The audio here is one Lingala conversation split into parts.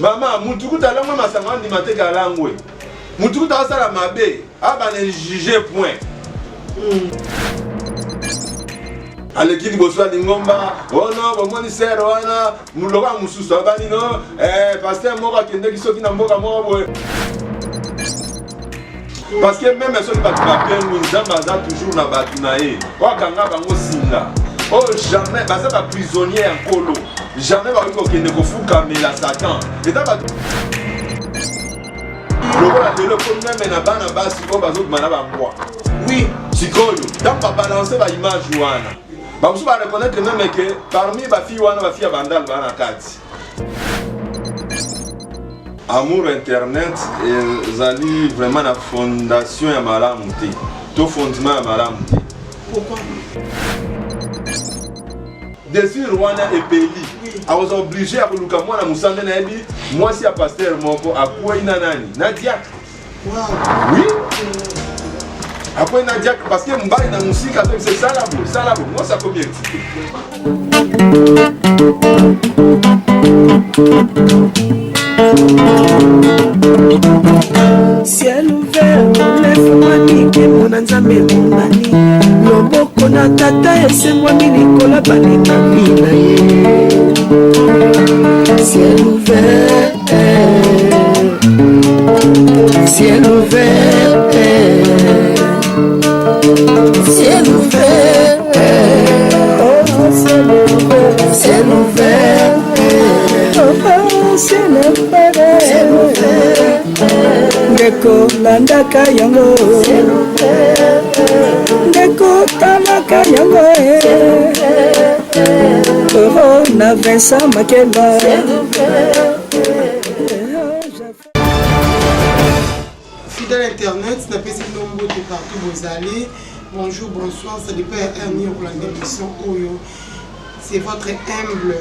Mama, mutu kuta alangwe masanga andima te kalangwe. Mutu kuta asala mabe, abana juge point. Aleki liboso ya lingomba, oh non, bomoni sere wana, lokola mosusu abani no, eh, pasteur moko akendeki soki na mboka moko boye. Parce que meme soki bato bapengwi, Nzambe aza toujours na bato na ye oyo akanga bango singa, oyo jamais baza baprisonnier ya Nkolo, jamais bakoki kokende kofukamela Satan. Eza bato lokola lelo ko meme na bana basi oyo bazobima na bambwa. Oui. Sikoyo ntango babalance baimage wana, bamosusu bareconnaitre meme ke parmi bafille wana, bafille ya bandal baa na kati. Amour internet ezali vraiment na fondation ya malamu te, to fondement ya malamu te. Pourquoi? Désir wana epeli, akozala obligé ya koluka mwana mosala. Nde nayebi mwasi ya pasteur moko akwei na nani, na diacre. Oui, akwei na diacre parce que mobali na mosika azobisa sala boye, sala boye, mwasi akomi excité. Ciel ouvert efungwami, nkembo na Nzambe emonani, loboko na Tata esengwami likolo balingami na ye. Ciel ouvert, ciel ouvert, ciel ouvert, oh, ciel ouvert, ciel ouvert, oh, ciel ouvert, ciel ouvert. Ndeko, landaka yango, ndeko, talaka yango, oh, na Vincent Makeba. Fidèle internet, napesi bino mbote partout bozali. Bonjour, bonsoir, ça dépend ya heure nini okolanda émission oyo. C'est votre humble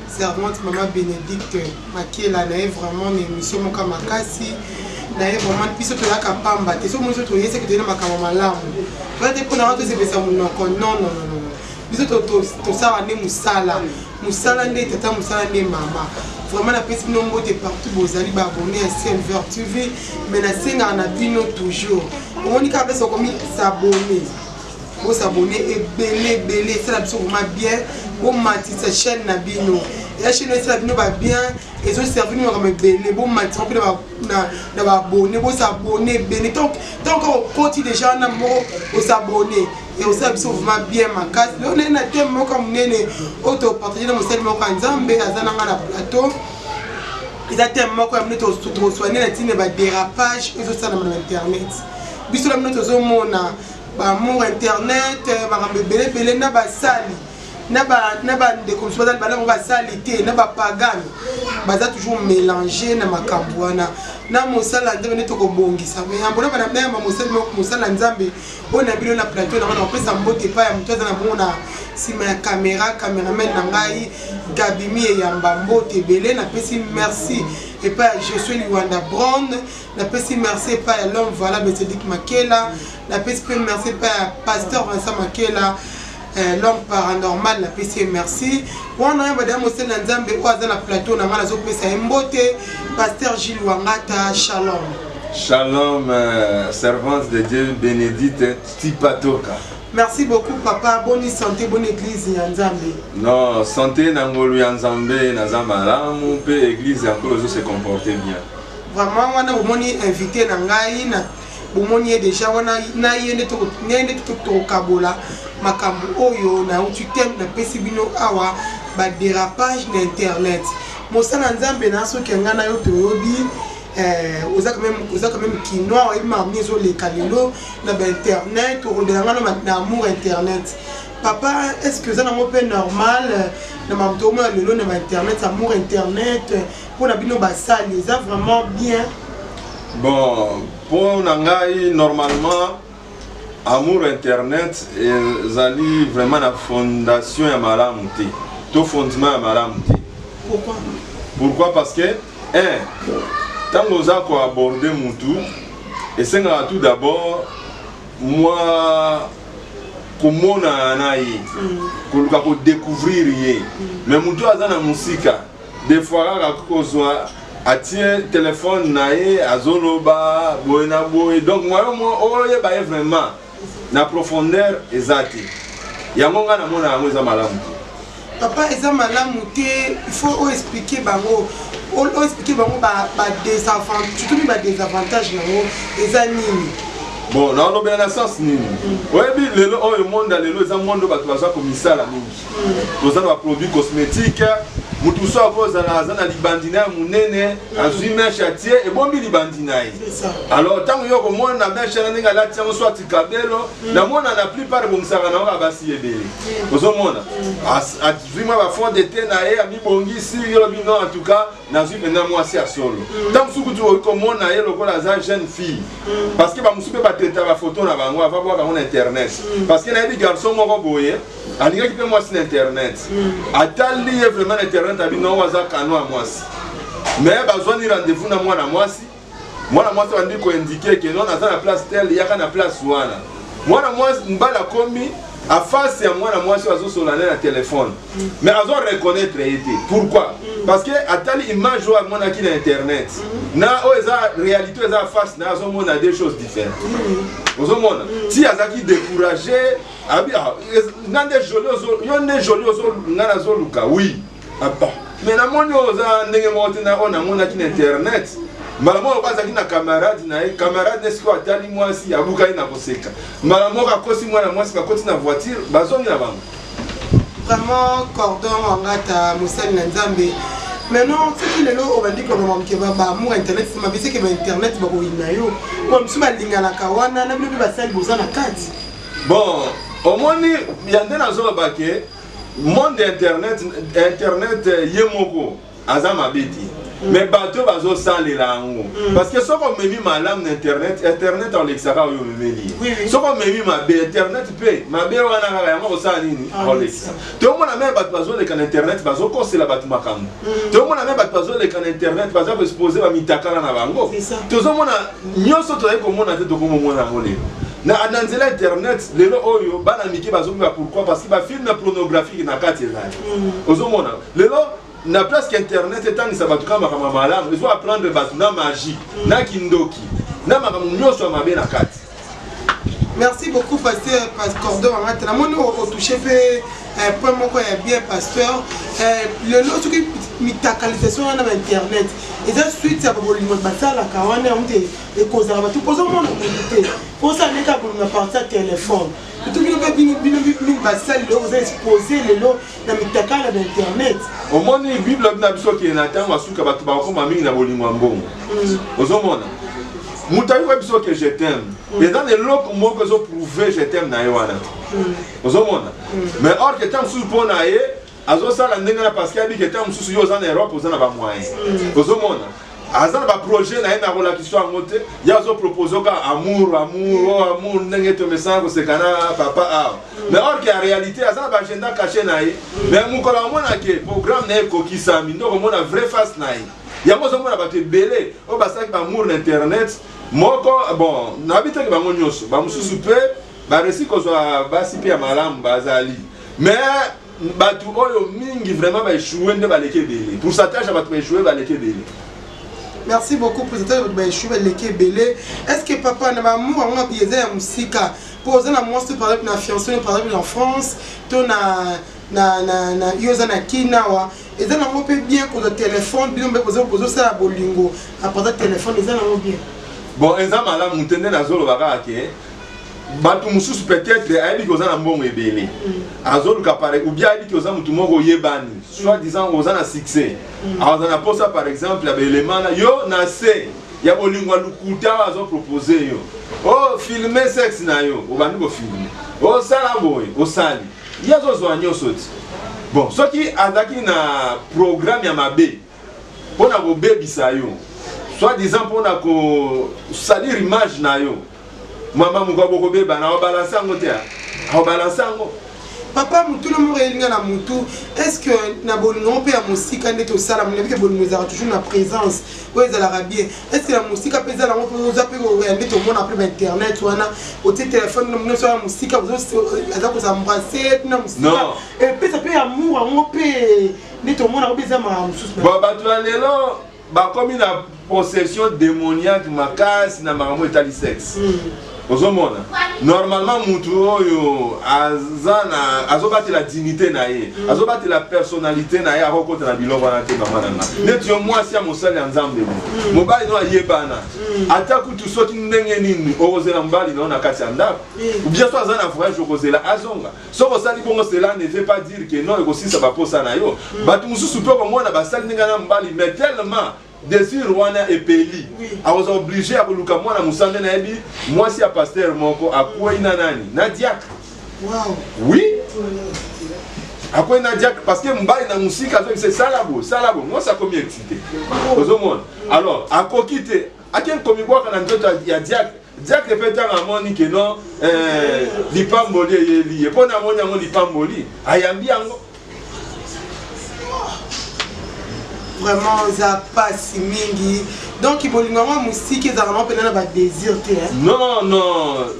servante, Mama Bénédicte Makela. Na ye vraiment na émission moko ya makasi, na ye vraiment. Biso toyaka pamba te. So moni so toyesaki, toye na makambo malamu. Toya te mpona wana tosepesa monoko. Non, non, non, non. Biso tosala nde mosala, mosala nde tata, mosala nde mama. Vraiment napesi bino mbote partout bozali, baabonné ya Ciel Vert TV. Mais nasengaka na bino toujours, omoni kaka place okomi s'abonner, bosabonner ebele ebele, esala biso vraiment bien. Bomatisa chaîne na bino, ya chaîne esala bino babien, ezoservi bino makambo ebele. Bomatisa mpe na baabonné, bosabonner ebele. Tant okoti déjà wana moko osabonner, osala biso vraiment bien makasi. Lelo naye na thème moko ya monene oyo topartage na mosali moko ya Nzambe aza nanga na plateau. Eza thème moko ya monene, tokoswane na ntina badérapage oyo ezosalama na internet. Biso na bino tozomona baamour internet, makambo ebele ebele na basali na bandeko mosusu bazali banango basali te, na bapagane baza toujours mélange na makambo wana na mosala ya Nzambe. Nde tokobongisa me yambo na bana nayamba mosala ya Nzambe oyo na bino na plateau na ngai, na kopesa mbote epai ya moto aza na bongo na nsima ya caméra, cameraman na ngai Gabimi Eyamba, mbote ebele. Napesi merci epai ya Josue Liwanda Brown, napesi merci epai ya l'homme valable Cédric Makela, napesi mpe merci epai ya pasteur Vincent Makela, l'homme paranormal, napesi ye merci wana. Oyo badaya mosali na Nzambe oyo aza na plateau na ngai, nazopesa ye mbote, pasteur Gilles Wangata, shalom. Shalom, servante de Dieu Bénédicte Tipatoka. Merci beaucoup papa, bonne santé, bonne église ya Nzambe? Non, santé na ngolu ya Nzambe, naza malamu mpe église ya Nkolo ezo se comporter bien. Vraiment wana bomoni invité na ngai na bomoni ye déjà wana, na ye nde tokokabola makambo oyo nauti thème napesi bino awa, badérapage na internet. Mosala Nzambe na soki ngai na yo toyobi, oza quand même kinois, oyebi makambo nini ezoleka lelo na bainternet. Okolobela ngai na amour internet, papa, est ce que eza nango mpe normal na makambo tokomona lelo na bainternet, amour internet mpona bino basali eza vraiment bien? Bon, mpo na ngai, normalement amour internet ezali vraiment na fondation ya malamu te, to fondement ya malamu te. Pourquoi? Pourquoi? Parce que un, ntango oza koaborder mutu, esengaka tout d'abord mwa komonana na ye, koluka kodécouvrir ye. Mais mutu aza na mosika, des fois kaka kozwa Atie telefone na ye, azoloba boye na boye, donc moyen oyeba ye vraiment na profondeur eza te. Yango ngai namona yango eza malamu te. Papa, eza malamu te. Il faut oexpliquer bango, oexpliquer bango badésavantage, surtout mi badésavantage nango eza nini. Bon, naolobela na sens nini? Oyebi, lelo oyo, monde ya lelo eza monde oyo bato baza komisala mingi. Toza na baproduit cosmétique. Motu mosusu akozala aza na libandi na ya monene, azwi mèche, atie, ebombi libandi na ye. Alors ntango yo komona mèche wana, ndenge alati yango, soit kabelo, namona na plupart ebongisaka na oyo basi ebele. Ozomona azwi mwa bafond de teint na ye, amibongisi, yolobi: "Non, en tout cas nazwi mpenza mwasi ya solo." Ntango mosusu kutu okoki komona ye lokola aza jeune fille, parce que bamosusu mpe batraita bafoto na bango ava bwaka yango na internet. Parce que nayebi garçon moko boye, alingaki mpe mwasi na internet. Atali ye vraiment na internet, abi non, aza kano ya mwasi. Mais bazwani rendez-vous na mwana mwasi. Mwana mwasi bandi koindiquer ke non, naza na place tel, yaka na place wana. Mwana mwasi, mobali akomi en face ya mwana mwasi oyo azosola ne na telefone, mais azo reconnaître ye te. Pourquoi? Parce que atali image oyo amonaki na internet na oyo eza réalité, oyo eza face na, azomona deux choses différentes. Ozomona ti azalaki découragé, abi: "Ah, nga nde joli, yo nde joli nga nazoluka, oui. Ah, bon. Mais namoni oyo oza ndenge moko te na oyo namonaki na internet." Mbala moko azalaki na camarade na ye. Camarade ne sikoyo atali mwasi, abukaki na koseka. Mbala moko akosi mwana mwasi, bakoti na voiture, bazongi na bango. Vraiment, Cordon Wangata, mosali na Nzambe, maintenant soki lelo obandi koloba moke baamour internet, mabe seke bainternet bakoyina yo, po mosusu balinganaka wana na bino mpe basali boza na kati. Bon, omoni ya nde nazoloba ke monde internet, internet ye moko aza mabe te, mais bato oyo bazosalela yango. Parce que soki omemi malamu na internet, internet olekisaka oyo omemeli ye. Soki omemi mabe, internet mpe mabe wana kaka yango kosala nini? Olekisa. Tomona me bato bazoleka na internet, bazokosela bato makambo. Tomona me bato bazoleka na internet, baza koexposer bamitakala na bango. Tozomona nyonso tozali komona te, tokomomona yango lelo na nzela internet. Lelo oyo bana mike bazobeba. Pourquoi? Parce que bafilm pornographique na kati ezali. Ozomona lelo na place ke internet etangisa bato kaka makambo ya malamu, ezo apprendre bato na magie, na kindoki, na makambo nyonso ya mabe na kati. Merci beaucoup, pasteur Cordon Wangata. Namoni otouche mpe point moko ya bien, pasteur. Lelo soki mitakalisation wana ba internet eza suite ya babolingo basalaka wana, yango te ekozala bato ozomona motu te, osala ndeka bolingo à partir ya telefone. Surtout bino mpe, bino mingi basali lelo boza expose lelo na mitakala ya bainternet. Omoni, Bible na biso okende na ntango asuka, bato bakokoma mingi na bolingo ya mbongo. Ozomona moto ayoka biso ke "je t'aime", eza na eloko moko ezoprouver "je t'aime" na ye wana te. Ozomona, mais or ke ntango mosusu mpo na ye azosala ndenge na, parce que abike ntango mosusu yo oza na Europe, oza na bamoyen. Ozomona aza na baprojet na ye na kolakisa yango te. Ye azopropose oka amour, amour, o amour, ndenge tomesana koseka na papa awa. Mais or ke ya réalité aza na baagenda caché na ye. Mais mokolo amona ke programme na ye ekokisami, nde okomona vraie face na ye. Yango ozomona bato ebele oyo basalaki bamour na internet moko. Bon, nayebi teke bango nyonso, bamosusu mpe baresi kozwa basi mpe ya malamu bazali, mais bato oyo mingi vraiment baéchoué nde baleki ebele. Pourcentage ya bato baéchoué baleki ebele. Merci beaucoup. Pourcentage bato baéchoué baleki ebele. Est ce que, papa, na bamour yango eza ya mosika, mpo oza na mwasi, par exemple na fiancé, par exemple na France, to na yo oza na Kini awa, eza nango mpe bien kozwa telefone, bino mpe bozosala bolingo à partir telefone, eza nango bien? Bon, eza malamu te. Nde nazoloba kaka ke bato mosusu peut-être ayebi ke oza na mbongo ebele, azoluka par, ou bien ayebi ke oza motu moko oyebani, soit disant oza na succès, aza na posa par exemple ya baelema na yo na se ya bolingo ya lokuta oyo azopropose yo. Ofilme sexe na yo, obandi kofilme, osala boye, osali, ye azozwa nyonso ti. Bon, soki azalaki na programme ya mabe mpona kobebisa yo, soit disant mpona kosalir image na yo, mama moko bokobeba na obalanse yango te, aobalanse yango. Papa, motuna moko eyelinga na motu: est ce que na bolingo mpe ya mosika nde tosala, monabi ke bolingo ezalaka toujours na présence oyo ezalaka bien, est ce que na mosika mpe eza nango mpe oza mpe ya nde tomona mpe bainternet wana, otie telefone nyonso ya mosika, aza kozembrasser na mosika, epesa mpe amour yango mpe nde tomona mpe eza makambo mosusu? Bon, bato ya lelo Bakomi na possession demoniaque makasi na makambo etali sexe. Ozomona normalement mutu oyo aza na azobatela dignité na ye, azobatela personnalité na ye, akokota na biloko wana te. Mama na nga, neti yo mwasi ya mosali ya Nzambe, mo mobali no ayebana, ata kutu soki ndenge nini, okozela mobali na yo na kati ya ndako, ou bien so aza na voyage, okozela azonga. Soki osali bongo, cela ne veut pas dire que non, ekosisa baposa na yo. Bato mosusu mpe okomona basali ndenge na mobali, mais tellement désir wana epeli, akozala obligé ya koluka mwana mosala. Nde nayebi mwasi ya pasteur moko akwei na nani, na diacre. Oui, akwei na diacre parce que mobali na mosika azobisa: "Sala boye, sala boye." Mwasi akomi excité, ozomona. Alors akoki te, ake komibwaka na nzoto ya diacre. Diacre mpe ntango amoni ke non, lipamboli eyeli ye, mpo na amoni yango lipamboli, ayambi yango. Vraiment eza pasi mingi. Donc bolingo yango ya mosiki ezalaka nango mpena na badésir te, hein? Non,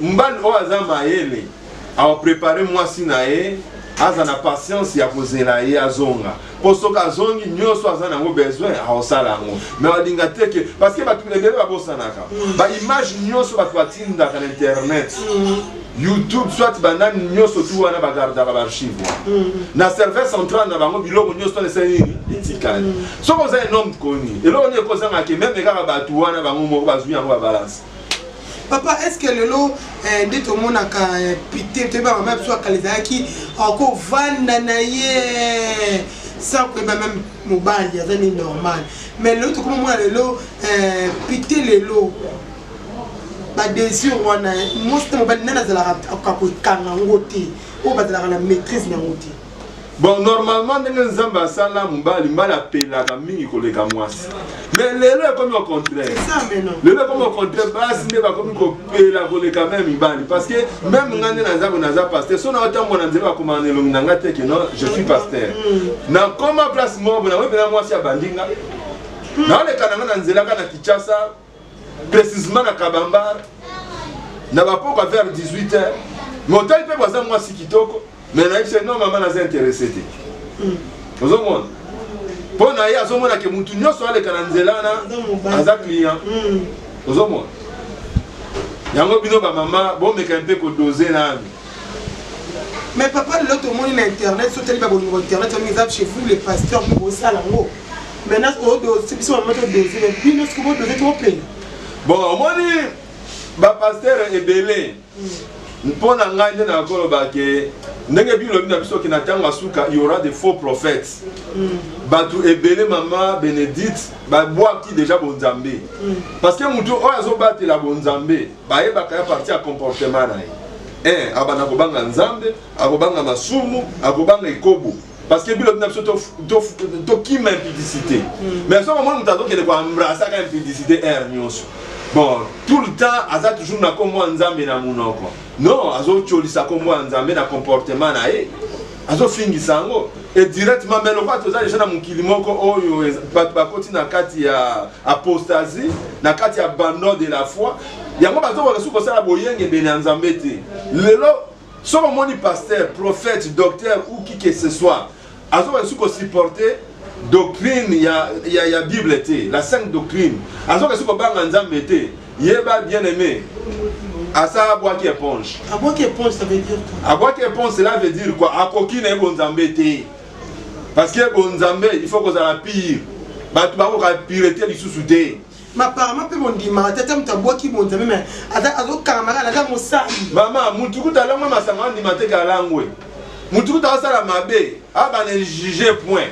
mobali oyo aza mayele aoprépare mwasi na ye, aza na patience ya kozela ye azonga, mpo soki azongi, nyonso aza nango besoin aosala yango. Mais alinga te ke, parce que bato ebele babosanaka baimage nyonso bato batindaka na internet, YouTube, soit banani nyonso tu wana, bagardaka baarchive wana na serveur central na bango. Biloko nyonso wana esali nini? Etikali. Soki oza un homme koni, eloko nini ekozangaka? Même kaka bato wana bango moko bazwi yango, babalance. Papa, est ce que lelo nde tomonaka pite, toyeba mama biso akala ezalaki akovanda na ye sans koyeba même mobali aza ni normal, mais lelo tokoma mona lelo pite, lelo badésir wana, mwasi te mobali nani azalaka kokanga yango te, oyo bazalaka na maîtrise na yango te? Bon, normalement ndenge Nzambe asala mobali, mobali apelaka mingi koleka mwasi, mais lelo ekomi au contraire. C'est ça maintenant. Lelo ekomi au contraire, basi nde bakomi kopela koleka même mibali, parce que même nga nde naza bo naza pasteur, so naotambola na nzela, bakomaka na elongi na nga te ke non, je suis pasteur. Nakoma place moko boye, nango mpena mwasi abandi nga, naoleka na nga na nzela ka na Kinshasa, précisement na Kabambar, na bapokwa vers 18 heures, mais otali mpe baza mwasi kitoko, mais nayebi se non, mama, naza intéressé te. Ozomona, mpo na ye azomona ke mutu nyonso aleka na nzela wana aza client. Ozomona yango, bino bamama bomeka mpe kodose nanu. Mais papa, lelo tomoni na internet, so otali babolingo internet omi eza chez vous les pasteurs mpe bosala yango. Maintenant odose biso mama, todose, mais bino soki bodose topela. Bon, omoni bapasteur ebele, mpo na ngai nde nakoloba ke ndenge bilobi na biso ke na ntango ya suka il y aura des faux prophètes. Bato ebele, mama Bénédicte, babwaki déjà bonzambe, parce que motu oyo azobatela bonzambe, bayebaka ya parti ya comportement na ye. Un abanda kobanga Nzambe, akobanga masumu, akobanga ekobo, parce que bilobi na biso tokima impudicité. Mais soki omoni moto azokende koembrasaka impudicité heure nyonso, bon, tout le temps aza toujours na kombo ya Nzambe na monoko, non, azotiolisa kombo ya Nzambe na comportement na ye, azofingisa yango et directement. Mais lokola toza deja na mokili moko oyo bato bakoti na kati ya apostasie, na kati ya abandon de la foi, yango bazokoka soki kosala boyengebene ya Nzambe te. Lelo soki omoni pasteur, prophète, docteur ou qui que ce soit azokoka soki kosupporter doctrine ya Bible te, la sainte doctrine, azokoka soki kobanga Nzambe te, yeba, bien aimé, asa abwaki éponge. Abwaki éponge, ça veut dire quoi? Abwaki éponge, cela veut dire quoi? Akoki na ye bonzambe te, parce que bonzambe, il faut kozala pire, bato bakoka pureté lisusu te. Mais apparemment mpe bondimaka te, ata moto abwaki bonzambe, mais azokangamaka, aza mosali. Mama, mutu kuta alangwe masanga, andima te ke alangwe. Mutu kuta asala mabe, abana juge point.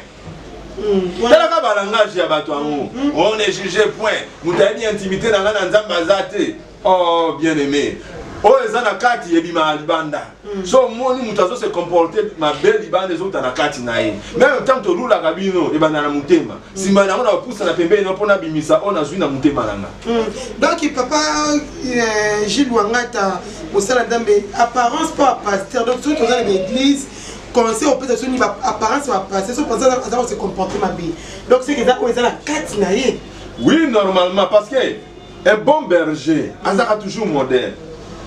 Talaka balangage ya bato yango, on est juge point. Moto ayebi intimité na ngai na Nzambe aza te. Oh, bien aimé, oyo eza na kati ebimaka libanda. So omoni moto azose comporte mabe libanda, ezouta na kati na ye. Même ntango tolulaka bino, ebanda na motema, nsima nango na kopusa na pembeni no mpo nabimisa oyo nazwi na motema na nga. Donc papa Gilles Wangata, mosala Nzambe, apparence mpo ya pasteur, donc soki toza na baéglise, conseil opesa biso nini? Apparence ya pasteur, so pasteur aza kose comporte mabe, donc soki eza oyo eza na kati na ye? Oui, normalement, parce que un bon berger azaka toujours modèle.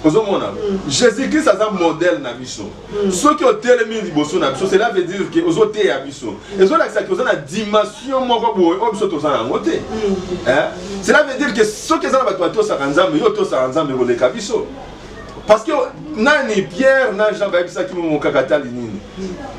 Ozomona, Jésus Christ aza modèle na biso. Soki otelemi liboso na biso, cela veut dire que ozoteya biso, ezolakisa ke oza na dimension moko boye oyo biso toza na yango te. Hein? Cela veut dire que soki eza na bato batosaka Nzambe, yo otosaka Nzambe koleka biso, parce que nani, Pierre na Jean bayebisaki mo mokakatali nini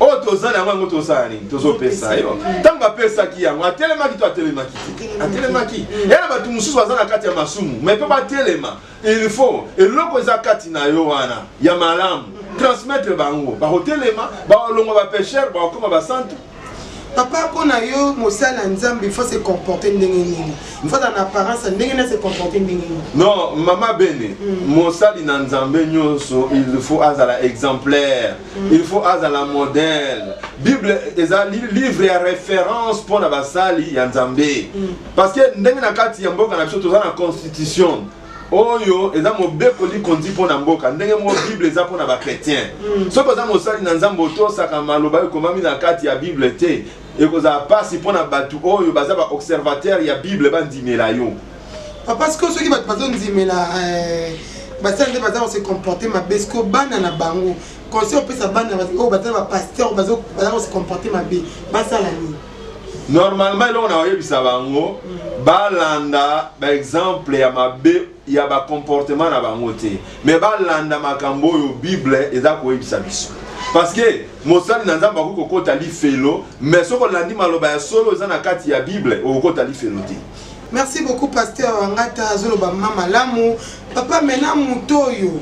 oyo toza na yango, yango tozosala nini, tozopesa yo. Ntango bapesaki yango, atelemaki to atelemaki te? Atelemaki. Ya na bato mosusu baza na kati ya masumu, mais mpo batelema, il faut eloko eza kati na yo wana ya malamu, transmettre bango, bakotelema, balongwa bapêcheurs, bakokoma basantu. Papa, mpo na yo, mosali ya Nzambe, il faut se comporter ndenge nini? Il faut aza na apparence ya ndenge nini, se comporter ndenge nini? Non, mama Bene, mosali na Nzambe nyonso, il faut azala exemplaire, il faut azala modèle. Bible eza livre ya référence mpona basali ya Nzambe, parce que ndenge na kati ya mboka na biso toza na constitution oyo eza mobeko likondi mpo na mboka, ndenge moko Bible eza mpona bachrétien. Soki oza mosali na Nzambe, otosaka maloba oyo ekomami na kati ya Bible te, ekozala mpasi mpona bato oyo baza baobservateur ya Bible bandimela yo. Papa, sikoyo soki bato bazondimela basali nde baza kose comporter mabe, sikoyo bana na bango, conseil opesa bana oyo baza na bapasteur baza kose comporter mabe, basala nini? Normalement, eloko na koyebisa bango, balanda baexemple ya mabe ya bacomportement na bango te, mais balanda makambo oyo Bible eza koyebisa biso, parce que mosali na Nzambe akoki kokota lifelo, mais soki olandi maloba ya solo eza na kati ya Bible, okokota lifelo te. Merci beaucoup, pasteur Wangata. Azoloba ma malamu, papa. Maintenant, moto oyo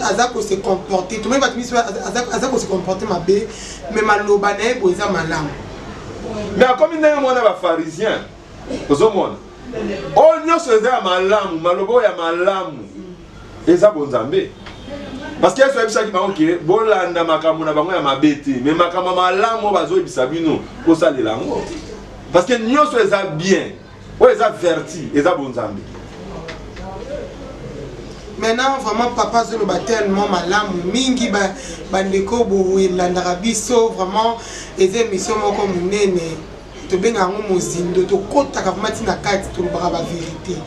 aza kose comporter, tomoni bato miso aza kose comporter mabe, mais maloba na ye boye eza malamu. Mais akomi ndenge mwana bapharisien. Ozomona, oyo nyonso eza ya malamu, maloba oyo ya malamu eza bonzambe, parce que Yesu ayebisaki bango ke bolanda makambo na bango ya mabe te, mais makambo ya malamu oyo bazoyebisa bino, kosalela yango, parce que nyonso eza bien, oyo eza vertu, eza bonzambe. Maintenant, vraiment, papa azoloba tellement malamu mingi. Bandeko bolandaka biso, vraiment eza émission moko monene, tobenga yango Mozindo. Tokɔtaka vraiment ntina kati, tolobaka bavérité,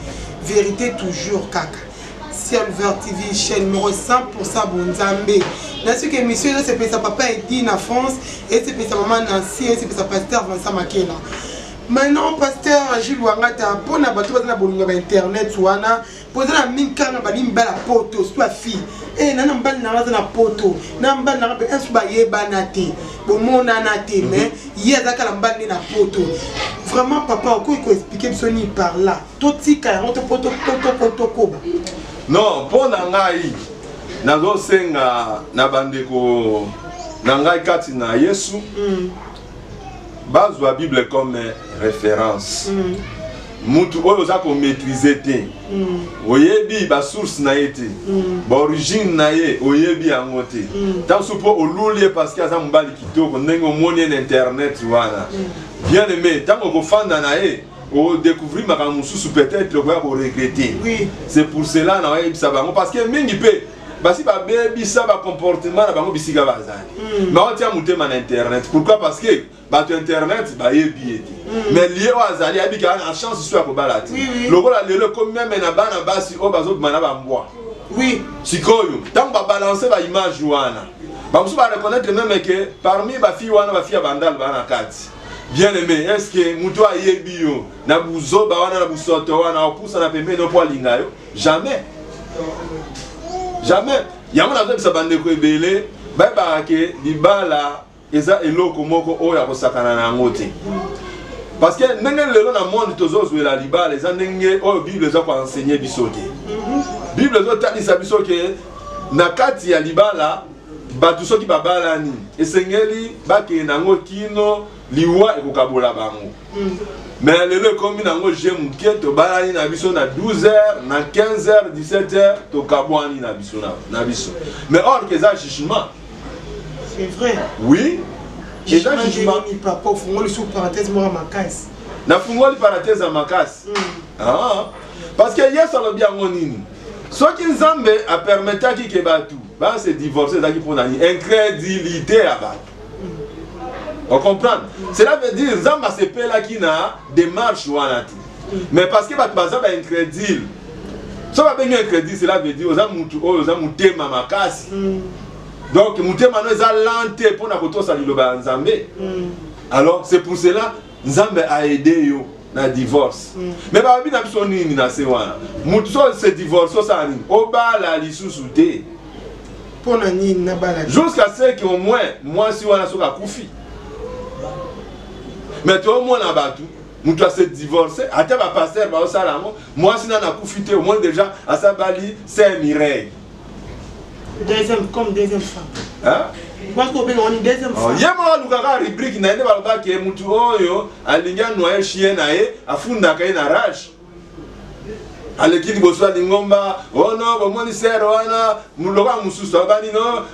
vérité toujours kaka. Ciel Vert TV, chaîne moko 100 bonzambe. Na soki émission ezosepelisa papa Edi na France, esepelisa mama Nancy, esepelisa pasteur Vincent Makela. Maintenant, pasteur Gilles Wangata, mpona bato baza na bolingo ya bainternet wana, mpo eza na mingi kaka balingi mibali ya poto, surtout bafille e na mobali nanga aza na poto, na mobali nanga mpe insu bayebana te, bomonana te, mais ye aza kaka na mobali nde na poto. Vraiment, papa, okoki koexpliquer biso nini par là? Totika yango to po tokoba? Non, mpo na ngai, nazosenga na bandeko na ngai kati na Yesu bazwa Bible comme référence. Mutu oyo oza komaîtriser te, oyebi basource na ye te, baorigine na ye oyebi yango te, ntango so mpo oluli ye parce que aza mobali kitoko ndenge omoni ye na internet wana, bien aimé, ntango okofanda na ye, odécouvrir makambo mosusu, peut-être okoya koregretter. C'est pour cela na oyebisa bango, parce que mingi mpe basi babebisa bacomportement na bango bisika bazali, baotia motema na internet. Pourquoi? Parce que bato internet bayebi ye te, mais lie oyo azali ayebi kaka na chance so ya kobala te. Lokola lelo ekomi même na bana basi oyo bazobima na bambwa. Sikoyo ntango babalance baimage wana, bamosusu bareconnaître même ke parmi bafille wana, bafille ya bandalo baa na kati. Bien aimé, est ce que moto ayebi yo na buzoba wana, na busoto wana, opusana pembeni mpo alinga yo? Jamais, jamais. Yango nazoyebisa bandeko ebele, bayebaka ke libala eza eloko moko oyo akosakana na yango te, parce que ndenge lelo na monde tozozwela libala, eza ndenge oyo Bible eza koenseigner biso te. Bible ezotalisa biso ke na kati ya libala, bato soki babalani, esengeli bakende yango kino liwa ekokabola bango. Mais lelo ekomi nango je moke, tobalani na biso na 12 heures, na 15 heures, 17 heures, tokabwani na biso na biso, mais or ke eza jugement. C'est vrai. Oui, eza jugement. Papa, ofungoli sous parenthèse moko makasi. Nafungoli parenthèse ya makasi. Ah, parce que Yesu alobi yango nini? Soki Nzambe apermetaki ke bato base divorce, ezalaki mpona nini? Incrédulité ya bato. Ocomprendre? Cela veut dire Nzambe asepelaki na démarche wana te, mais parce que bato baza baincrédule. So babengi yo incrédule, cela veut dire oza mutu oyo oza motema makasi. Donc motema no eza lent te mpona kotosa liloba ya Nzambe. Alors c'est pour cela Nzambe aide yo na divorce. Mais balobi na biso nini na se wana? Mutu so se divorce, osala nini? Obala lisusu te. Mpo na nini nabala? Jusqu'à ce que au moins mwasi wana soki akufi. Mais toomona bato, moto ase divorce, ata bapasteur baosala yango, mwasi nani akufi te, omoni déjà asabali Saint Mireille. Deuxième, comme deuxième femme. Hein? Mwasi kobenga wani deuxième Oh, femme. Ye moko alukaka rubrique na ye nde balobaki ye mutu oyo alingi anoyer chien na ye, afundaka ye na rage, aleki liboso ya lingomba ono bomoni sere wana loka mosusu abani no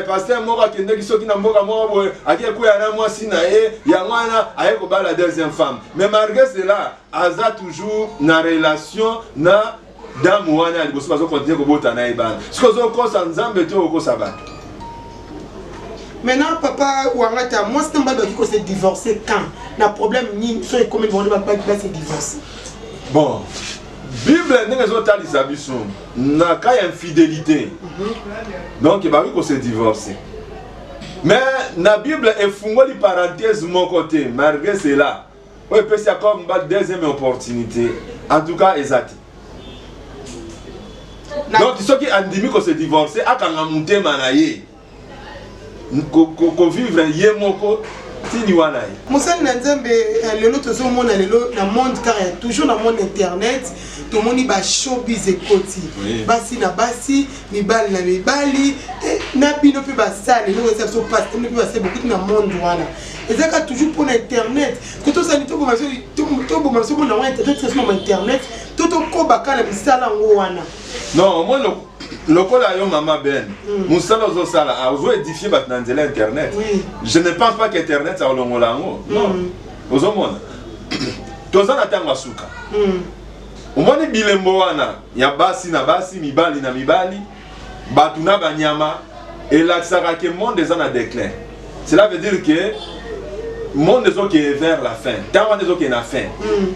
pasteur moko akendeki soki na mboka moko boye, ake kwea na mwasi na ye, yango wana aye kobala deuxième femme. Mais malgré cela aza toujours na relation na dame wana ya liboso, bazocontinuer kobota na ye bana. Soki ozokosa Nzambe te, okosa bato. Maintenant, papa Wangata, mwasi na mobali baki kose divorcer quand? Na problème nini? So ekomi bango nde base divorce? Bon, Bible ndenge ezotalisa biso, na cas ya infidélité, donc bakoki kose divorcer. Mais na Bible efungoli parenthèse moko te malgré cela oyo epesi accord mobali deuxième opportunité. En tout cas eza te. Donc soki andimi kose divorcer, akanga motema na ye kovivre ye moko tini wana ye. Mosali na Nzambe, lelo tozomona, lelo na monde kaka ya toujours na monde internet, tomoni bashowbiz ekoti. Basi na basi, mibali na mibali, na bino mpe basali eloko eza biso pasi, bino mpe basali bokuti na monde wana, ezaka toujours mpona internet ko tosali toboma biso mpona yango internet, tosoma internet to tokobaka na misala yango wana. Non, omoni lokola yo mama Ben, mosala ozosala, ozoédifier bato na nzela internet. Je ne pense pas que internet akolongola yango, non. Ozomona toza na ntango ya suka. Omoni bilembo wana ya basi na basi, mibali na mibali, bato na banyama, elakisaka ke monde eza na déclin. Cela veut dire que monde ezokende vers la fin, ntango wana ezokende na fin.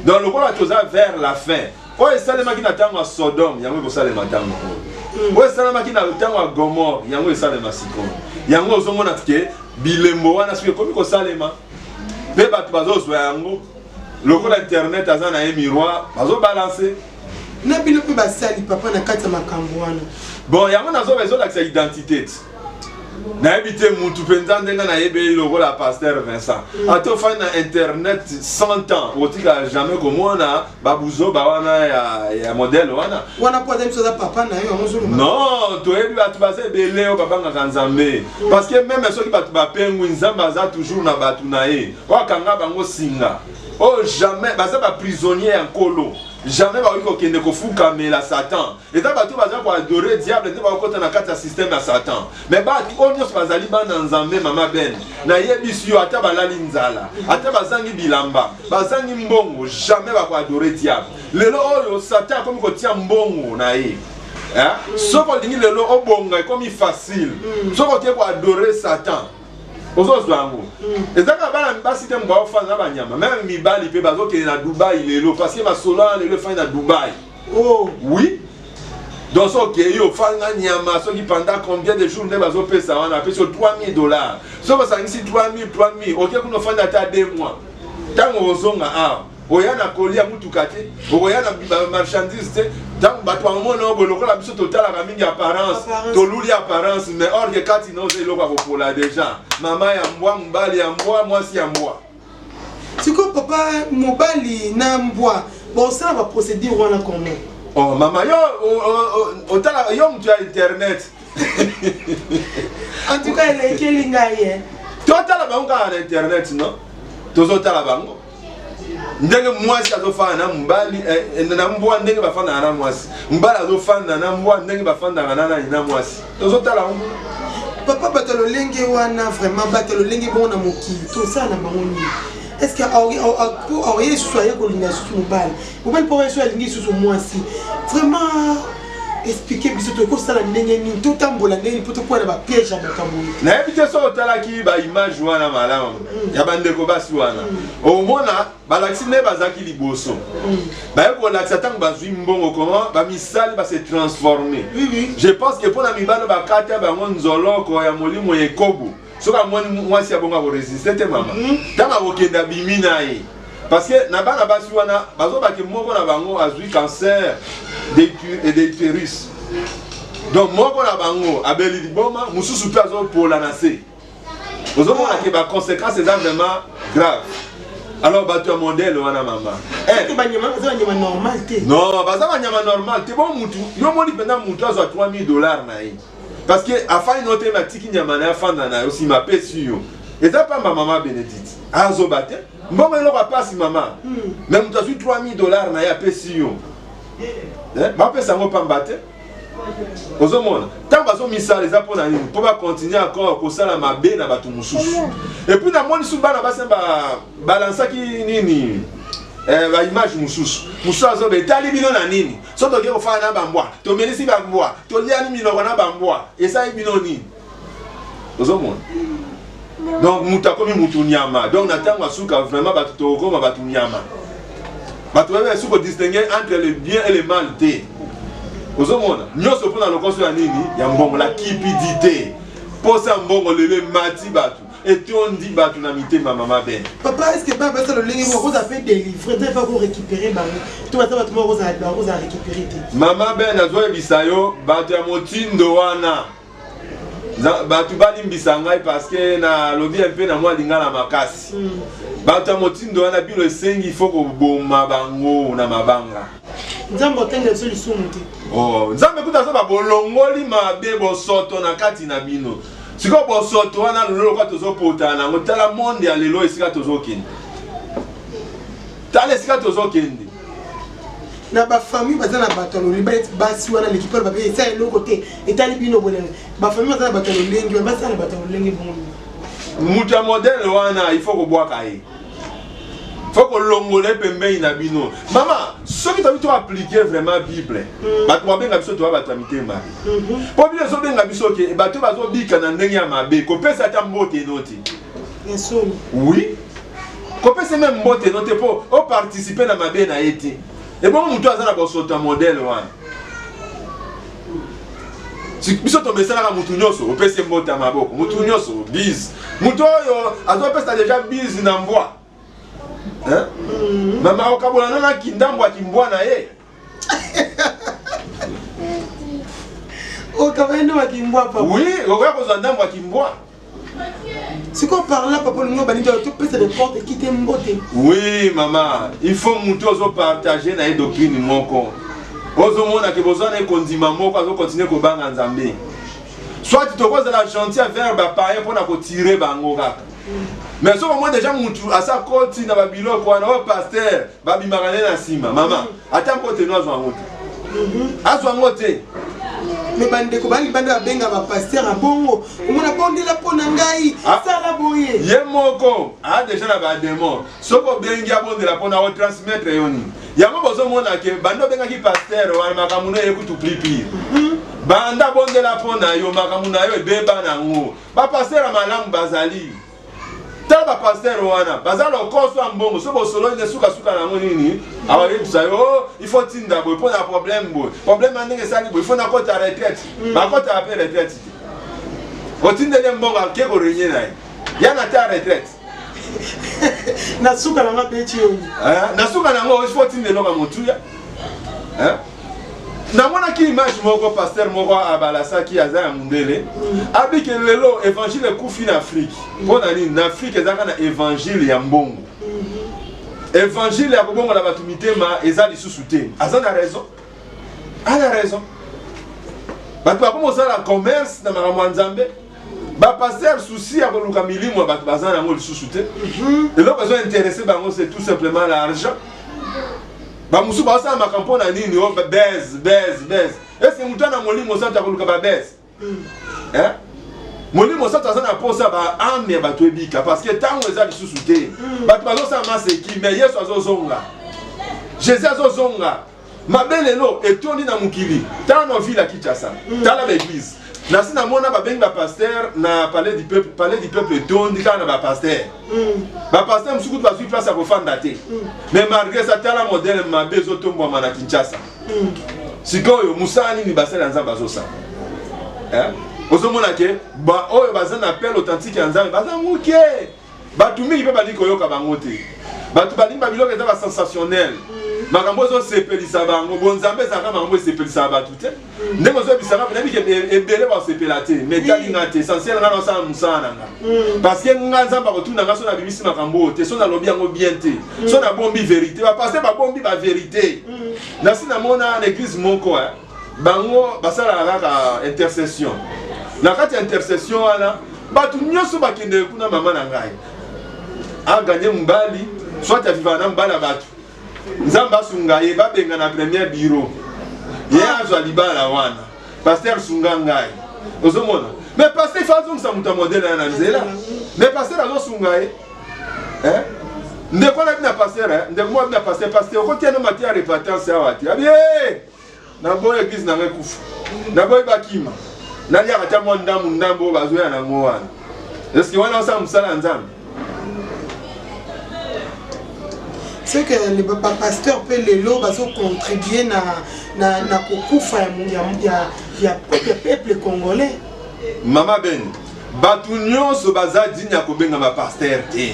Donc lokola toza vers la fin, oyo esalemaki na ntango ya Sodome, yango ekosalema ntango oyo. Oyo esalemaki na ntango ya Gomore, yango esalema sikoyo. Yango ozomona ke bilembo wana soki ekomi kosalema, mpe bato bazozwa yango lokola internet aza na ye miroir, bazobalancer. Na bino mpe basali, papa, na kati ya makambo wana? Bon, yango nazoba, ezolakisa identité ti nayebi te mutu mpenza ndenge nayebeli lokola pasteur Vincent. Ata ofandi na internet 100 ans, otikala jamais komona babuzoba wana ya modèle wana. Wana mpo aza biso, aza papa na yo, yango ozoloba? Non, toyebi bato baza ebele oyo babangaka Nzambe, parce que même soki bato bapengwi, Nzambe aza toujours na bato na ye oyo akanga bango singa, oyo jamais baza baprisonnier ya Nkolo, jamais bakoki kokende kofukamela Satan. Eza bato baza koadorer diable nde bakokota na kati ya système ya Satan. Mais bato oyo nyonso bazali bana Nzambe, mama Ben, nayebisi yo, ata balali nzala, ata bazangi bilamba, bazangi mbongo, jamais bakoadorer diable. Lelo oyo Satan akomi kotia mbongo na ye. Soki olingi lelo obonga, ekomi facile. Soki otie koadorer Satan, ozozwa yango. Eza kaka bana basi te baofanda na banyama, même mibali mpe bazokende na Dubai lelo, parce que masolo wana lelo efandi na Dubai. Oui, donc soki okei, ofandi na nyama soki pendant combien de jours nde bazopesa wana, apesi yo 3000 $. Soki osangisi 3000, 3000, oke kuna, ofandi ata 2 mois, ntango ozonga awa, oya na kolia mutuka te, okoya na marchandise te. Ntango bato bamona oyo boye, lokola biso totalaka mingi apparence, toluli apparence, mais or que kati na oza eloko ya kopola déjà, mama ya mbwa, mobali ya mbwa, mwasi ya mbwa. Sikoyo papa, mobali na mbwa bosala baprocédure wana comment? Oh mama, yo otala, yo moto ya internet. En tout cas elekeli ngai ye. Totala bango kaka na internet, no tozotala bango ndenge mwasi azofanda na mobali, na mbwa, ndenge bafandaka na mwasi, mobali azofanda na mbwa, ndenge bafandaka na nani, na mwasi, tozotala yango. Papa, bato ya lolenge wana vraiment, bato ya lolenge bongo na mokili, tosala na bango nini? Est ce que po aoye lisusu, aye kolinga lisusu mobali, mobali mpo lisusu alingi lisusu mwasi, vraiment? Expliquer biso tokosala ndenge nini, totambola ndenge nini mpo tokwea na bapiège ya makambo oyo. Nayebi te soki otalaki baimage wana malamu ya bandeko basi wana, omona balakisi nde bazalaki liboso, baye kolakisa ntango bazwi mbongo comment bamisali base transforme. Je pense que mpo na mibali bakata bango nzoloko ya molimo ya ekobo, soki amoni mwasi ya bongo akoresiste te mama. Ntango akokende abimi na ye, parce que na bana basi wana bazobaki moko na bango azwi cancer de utérus, donc moko na bango abeli liboma, mosusu mpe azopola na se. Ozomona ke baconséquence eza vraiment grave. Alors bato ya modèle wana, mama, eh. Banyama baza banyama normal te. Non, baza banyama normal te. Bon, mutu yo moni mpenza mutu azwa 3000 $ na ye parce que afandi no te, atiki nyama na ye, afanda na yo, nsima apesi yo, eza pamba. Mama Bénédicte azoba te, mbongo eloko apasi mama. Mais moto azwi 3000 $ na ye, apesi yo, bapesa yango pamba te. Ozomona ntango bazomisala eza mpo na nini? Mpo bacontinue encore kosala mabe na bato mosusu. Et puis namoni su bana basi balansaki nini, baimage mosusu mosusu azoba etali bino na nini? So toke kofanda na bambwa, tomelisi bambwa, toliani minoko na bambwa, esali bino nini? Ozomona, donc moto akomi mutu nyama. Donc na ntango asuka vraiment bato tokokoma bato nyama, bato bayebi esu kodistingue entre le bien et le mal te. Ozomona nyonso mpona lokoso ya nini? Ya mbongo, la cupidité, posa mbongo lelo emati bato, etondi bato na mitema, mama Ben. Papa, est ce que bana basala lolenge moko kozala mpe délivre te, fa korécupérer bango to baza bato moko kozala récupéré te? Mama Ben, nazoyebisa yo, bato ya motindo wana, bato balimbisa ngai parce que nalobi mpe na mwa lingala makasi. Bato ya motindo wana, bino esengi fo koboma bango na mabanga. Nzambe otengela biso lisumu te. Oh, Nzambe kuta azoba bolongoli mabe, bosoto na kati na bino. Sikoyo bosoto wana lelo lokola tozopotana nango, tala monde ya lelo esika tozokende, tala esika tozokende. Na bafamille baza na bato ya lolenge neti basi wana leki mpo babe esa eloko te, etali bino boye. Bafamille baza na bato ya lolenge wana, basala na bato ya lolenge bongo. Moto ya modèle wana, il faut kobwaka ye, faut kolongola ye pembeni na bino. Mama, soki tobi to appliquer vraiment Bible, bato babenga biso toya bato ya mitema mabe, mpo bino ezobenga biso ke bato bazobika na ndenge ya mabe. Kopesa ata mbote no te. Ya solo. Oui, kopesa même mbote no te mpo oparticipe na mabe na ye te. Ebongo moto aza na bosoto ya modèle wana, biso tomesanaka mutu nyonso opesi mbote ya maboko, mutu nyonso bise, mutu oyo azopesa déjà bise na mbwa, hein? Mama okabola nana kindambo ya kimbwa na ye. Okabani nde bakimbwa, papa? Oui, okoya kozwa ndambo ya kimbwa. Sikoyo par là, papa, olingi obandi topesa n'importe qui te mbote? Oui mama, il faut mutu ozopartage na ye doctrine moko, ozomona ke bozwa na ye kondima moko, azokontinue kobanga Nzambe. Soit tokozala gentil envers bapayen mpona kotire bango kaka, mais soki omoni déjà mutu asa koti na babiloko wana oyo pasteur babimaka nde na nsima, mama, ata mbote no azwa yango te, azwa yango te. Me bandeko bali banda babenga bapasteur ya bongo, omona bondela mpo na ngai, sala boye. Ye moko aa déjà na badémon. Soki obengi abondela mpona otransmettre yo nini? Yango bozomona ke banda obengaki pasteur wana, makambo na ye kutu plus pire. Banda bondela mpo na yo, makambo na yo ebeba nango. Bapasteur ya malamu bazali. Tala bapasteur wana baza lokoso ya mbongo. So bosololi nde sukasuka na yango nini? Abayebisa yo: "Oh, il faut tinda boye mpo na problème boye, problème ya ndenge esali boye, il faut nakota retraite." Bakotaka mpe retraite te. Otindeli ye mbongo, ake korenye na ye ya na te ya retraite. Na suka nanga beti oyo. Na suka na yango il faut tinda eloko ya motuya. Hein? Namonaki image moko, pasteur moko abalasaki, aza ya mundele, abiki lelo évangile ekufi na Afrique. Mpo na nini? Na Afrique ezalaka na évangile ya mbongo, évangile ya kobongola bato mitema eza lisusu te. Aza na raison, aza na raison. Bato bakoma kosala commerce na makambo ya Nzambe. Bapasteur, souci ya koluka milimo ya bato baza na yango lisusu te. Eloko ezo intéresse bango, c'est tout simplement l'argent. Bamosusu bazosala makambo mpo na nini? O buzz, buzz, buzz. Ese moto ana molimo santo akoluka babuzz? Hein? Molimo santo aza na mposa baâme ya bato ebika, parce que ntango eza lisusu te. Bato bazosala maseki, mais Yesu azozonga, Jésus azozonga. Mabe lelo etondi na mokili. Tala na ville ya Kinshasa. Tala ba église. Nasi namona babengi ba pasteur na palais du peuple, palais du peuple etondi kaka na ba pasteur. Ba pasteur mosusu kutu bazwi place ya kofanda te. Mais malgré ça tala modèle mabe ezotombwama na Kinshasa. Sikoyo mosala nini basali ya Nzambe bazosala? Eh? Ozomona ke ba oyo baza na appel authentique ya Nzambe baza muke. Bato mingi mpe balingi koyoka bango te. Bato balingi ba biloko eza ba sensationnel. Makambo ezosepelisa bango. Bonzambe ezalaka makambo esepelisaka bato te. Ndenge ozoyebisa nga nayebi ke ebele basepela te. Mais etali nga te. Essentiel nga naosala mosala na nga. Parce que nga Nzambe akotuna nga so nabimisi makambo oyo te, so nalobi yango bien te, so nabombi verite. Ba pasteur babombi ba verite. Nasi namona na église moko eh, bango basalaka kaka intercession. Na kati ya intercession wana bato nyonso bakendeke kuna, mama na ngai aganye mobali soit avivaka na mobali ya bato, Nzambe asunga ye, babenga na premier bureau ye azwa libala wana, pasteur sunga ngai. Ozomona, mais pasteur fa azongisa moto ya modele ya na nzela, mais pasteur azosunga ye eh? Ndeko na bina pasteur eh? Ndeko mwa bina pasteur, pasteur okotia no matière repentance awa te abi eh! Naboyi eglise na ngai ekufa, naboyi bakima, naliaka ata mwa ndambu ndambu oyo bazoya nango wana. Eske wana osala mosala ya Nzambe? C'est que les pasteurs mpe lelo bazocontribue na, na, na kokufa ya, ya, ya, ya, ya peuple congolais. Mama Beni, bato nyonso baza digne ya kobengama pasteur te.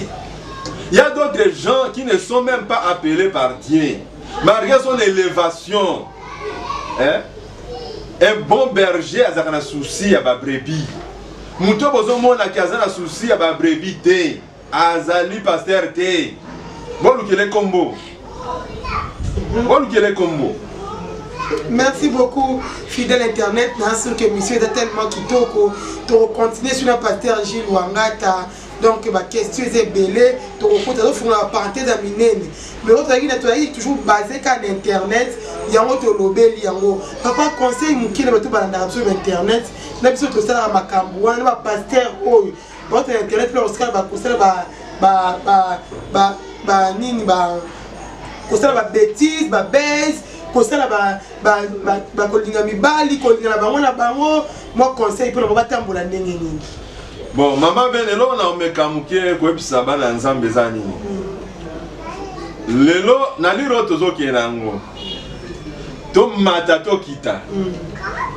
Il y a d'autres gens qui ne sont même pas appelés par Dieu. Malgré son élévation, hein? Un bon berger azalaka na souci ya ba brebis. Moto bozomona ki aza na souci ya ba brebis te, azali pasteur te. Bolukele kombo. Bolukele kombo. Merci beaucoup, fidèle internet. Na sur que émission est tellement kitoko. To continuer sur la pasteur Gilles Wangata. Donc ba question eza ebele, tokokota tofungola ba parenthèse ya minene, mais oyo tozalaki na tozalaki toujours basé kaka na internet, yango tolobeli yango. Papa, conseil moke na bato balandaka biso na internet, na biso tosalaka makambo wana na bapasteur oyo bato na internet mpe kosala bakosala ba ba ba ba nini, ba kosala ba bêtise, ba base, kosala bakolinga mibali, kolinga na bango na bango, mwa conseil mpona bango batambola ndenge nini? Bon, mama Ben, eloko na omeka moke koyebisa bana ya Nzambe eza nini? Lelo na liro oyo tozokende yango, tomata tokita,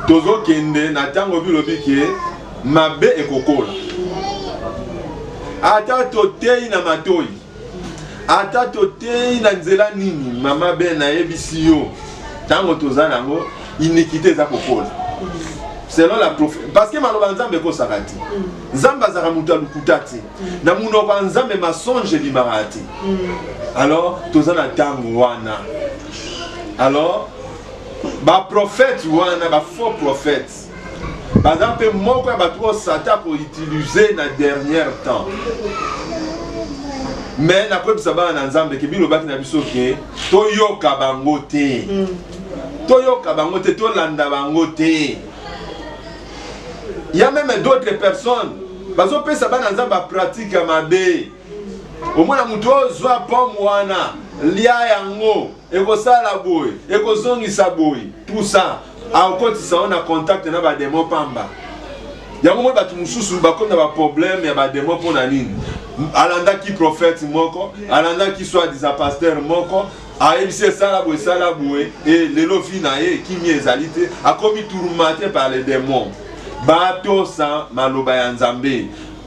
tozokende na ntango bilobi ke mabe ekokola. Ata toteyi na matoi, ata toteyi na nzela nini, mama Ben, nayebisi yo, ntango toza nango iniquité eza kokola selon la prophète, parce que maloba Nzambe ekosaka te. Nzambe azalaka moto ya lokuta te. Na monoko ya Nzambe masonge ebimaka te. Alors toza na ntango wana. Alors baprophète wana, bafaux prophète, baza mpe moko ya bato oyo Satan akoutilize na dernier temps. Mais nakoyebisa bana na Nzambe ke bilobaki na biso ke toyoka bango te, toyoka bango te, tolanda bango te. Ya même d'autres personnes bazopesa bana Nzambe bapratique ya mabe. Omona moto oyo zwa pomme wana, lia yango, ekosala boye, ekozongisa boye, tout ça akotisa yo na contact na bademo pamba. Yango moi bato mosusu bakomi na baproblème ya bademo. Mpo na nini? Alandaki prophète moko, alandaki soit disant pasteur moko, ayebisi esala boye, esala boye, e lelo vie na ye kimia ezali te, akomi tourmenté par les démons. Batosa maloba ya Nzambe.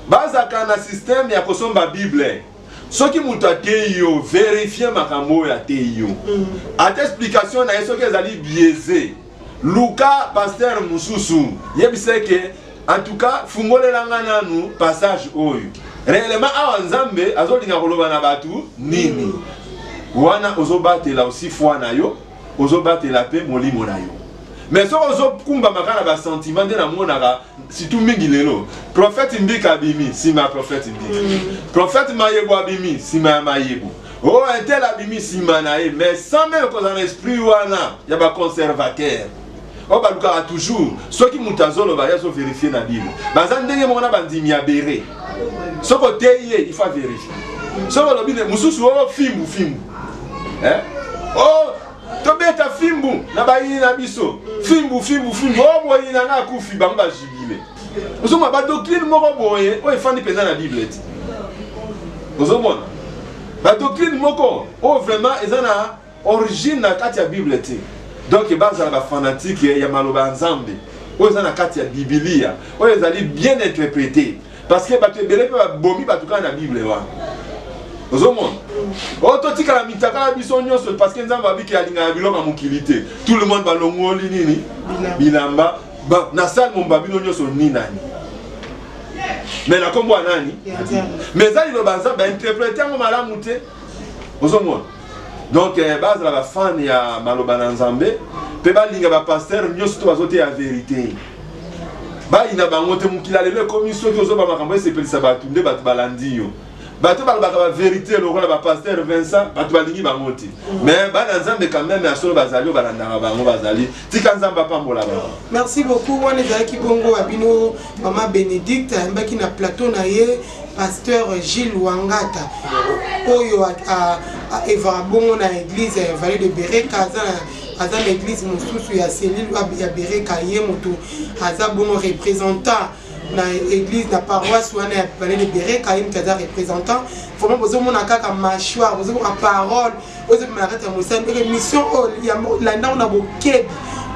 Bazalaka na système ya kosomba Bible. Soki moto ateyi yo, verifie makambo oyo ateyi yo, ata explication na ye soki ezali biaisé, luka pasteur mosusu, yebisa ke en tout cas fungolelanga nanu passage oyo, réellement awa Nzambe azolinga koloba na bato nini. Wana ozobatela aussi foi na yo, ozobatela mpe molimo na yo. Mais soki ozokumbama kaka na basentiment, nde namonaka surtout mingi lelo, prophète Mbika abimi nsima ya prophète Mbika, prophète Mayebo abimi nsima ya Mayebo, o un tel abimi nsima na ye, mais sans même kozala na esprit wana ya baconservateur oyo balukaka toujours soki moto azoloba, ye azoverifie na Bible. Baza ndenge moko na bandimi ya bere. Soki oteyi ye, il faut vérifier. Soki olobi mosusu, o fimbu fimbu, eh? O tobeta fimbu. fimbu na bayini na biso, fimbu fimbu fimbu, oyo boyini na ngai akufi, bango bajubile. Ozomona badoctrine moko boye oyo efandi mpenza na Bible te. Ozomona badoctrine moko oyo vraiment eza na origine na kati ya Bible te. Donc bazala bafanatike ya maloba ya Nzambe oyo eza na kati ya Bibilia, oyo ezali bien interprete, parce que bato ebele mpe babomi bato kaka na Bible wana. Ozomona oyo totikala mitaka na biso nyonso, parce que Nzambe abiki alingaka biloko ya mokili te. Tout le monde balongoli nini? Bilamba. Na sale momba bino nyonso ni nani, mais na kombo ya nani? Mais eza liloba Nzambe ainterprete yango malamu te. Ozomona, donc bazala bafane ya maloba na Nzambe mpe balinga bapaster nyonso to bazoteya verité, bayina bango te. Mokili ya lelo ekomi, soki ozoba makambo esepelisa bato nde bato balandi yo. Bato balobaka baverité lokola bapaster Vincent, bato balingi bango te. Mais bana Nzambe quand même ya solo bazali, oyo balandaka bango bazali. Tika Nzambe apambola bango. Merci beaucoup. Wana ezalaki bongo ya bino mama Bénédicte, ayambaki na plateau na ye pasteur Gilles Wangata, oyo aevaka bongo na église ya Vallée de Bereka. Aza na église mosusu ya cellule ya Bereka. Ye moto aza bongo représentant na église, na paroisse wana ya Vallée de Bereka. Ye moto aza représentant. Vraiment, bozomona kaka mâchoire, bozomona parole oyo ezobima na kati ya mosali. Eke mission oyo, landango na bokebi,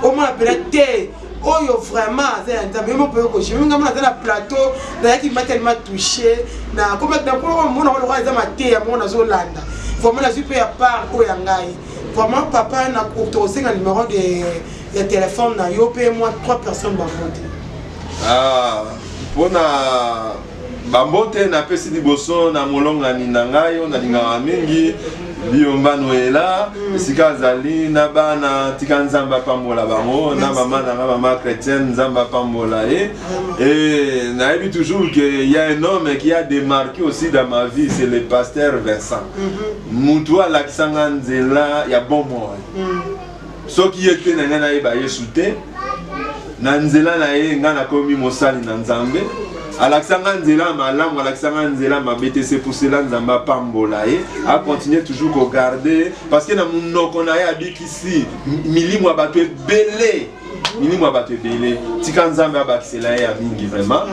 omona mpena te oyo vraiment aza ya Nzambe. Yo moko mpe okojimi ngambo naza na plateau, nazalaki ma tellement touché na komona lokola eza mateya moko nazolanda. Vraiment, nazwi mpe ya part oyo ya ngai. Vraiment, papa, tokosenga numéro de ya téléphone na yo mpe mwa trois personnes bambote. Ah, mpona bambote, napesi liboso na molongani na ngai oyo nalingaka mingi, Biyomba Noela, esika azali na bana, tika Nzambe apambola bango, na mama na nga, mama chrétienne, Nzambe apambola ye. Et nayebi toujours que y a un homme qui a démarqué aussi dans ma vie, c'est le pasteur Vincent, mutu alakisanga nzela ya bomoi. Soki ye te, na ngai nayeba Yesu te. Na nzela na ye, ngai nakomi mosali na Nzambe. Alakisa nga nzela ya malamu, alakisa nga nzela mabe te. C'est pour cela, Nzambe apambola ye, acontinue toujours kogarde, parce que na monoko na ye abikisi milimo ya bato ebele, milimo ya bato ebele. Tika Nzambe abakisela ye ya mingi vraiment.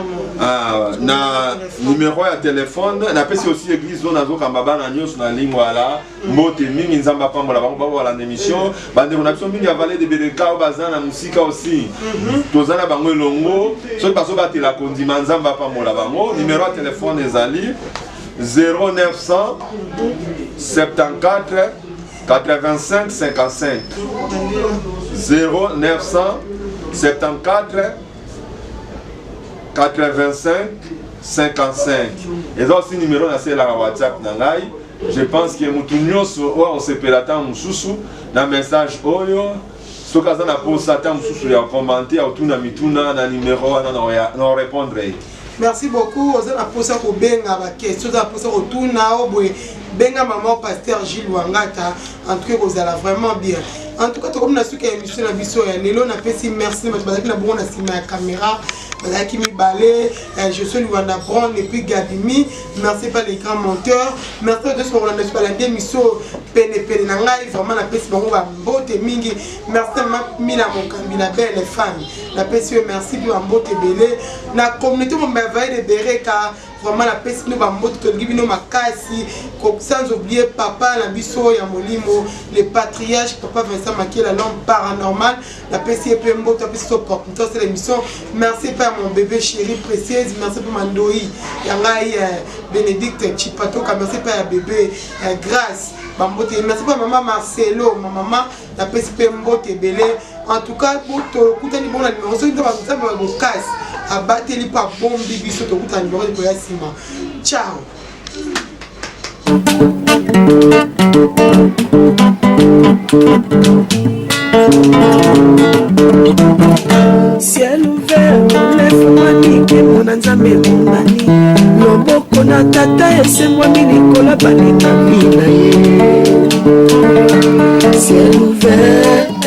Ah, na numéro ya telefone napesi aussi église oyo nazokamba, bana nyonso na Lingwala, mbote mingi, Nzambe apambola bango bango balanda émission. Bandeko na biso mingi ya Vallée de Bereka oyo baza na mosika aussi, toza na bango elongo. Soki bazobatela kondima, Nzambe apambola bango. Numéro ya telefone ezali 0900 74 85 55, 0974 85 55. Eza aussi numéro nasalelaka WhatsApp na ngai. Je pense que motu nyonso oyo akosepela ntango mosusu na message oyo, soki aza na posa ntango mosusu ya commenter, ya kotuna mituna, na numéro wana na répondre ye. Merci beaucoup. Oza na mposa kobenga, baquestion, oza na mposa kotuna o boye, benga mama pasteur Gilles Wangata. En tout cas, kozala vraiment bien. En tout cas, tokomi na suki ya émission na biso ya lelo. Napesi merci na bato bazalaki na bongo na nsima ya caméra, bazalaki mibale, Josué Liwanda Brown et puis Gabimi. Merci pa les grands monteurs, merci bato nyonso bakolanda biso, balandi émission penepene na ngai. Vraiment, napesi bango bambote mingi. Merci na Mila Mokambi, la belle femme, napesi yo merci mpe bambote ebele na communauté momba ya Vallée de Bereka. Vraiment, napesi bino bambote, tolingi bino makasi. Sans oublier papa na biso ya molimo, le patriarche papa Vincent Makela, l'homme paranormal, napesi ye mpe mbote, apesi biso opportunité osala émission. Merci mpe ya mon bébé chéri précieuse, merci mpe mandoi ya ngai Bénédicte Chipatoka, merci mpe ya bébé Grâce, bambote. Merci mpe ya mama Marcelo, ma mama, napesi mpe mbote ebele. En tout cas, tokutani bongo na numéro. Soki Nzambe ya bokasi abateli mpe abombi biso, tokutana numéro ekoya nsima. Ciao. Ciel ouvert efungwami, nkembo na Nzambe emonani, loboko na Tata esembwami likolo balekami na ye. Ciel ouvert,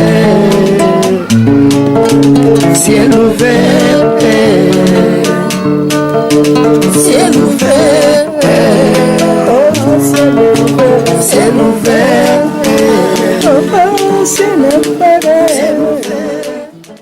ciel ouvert.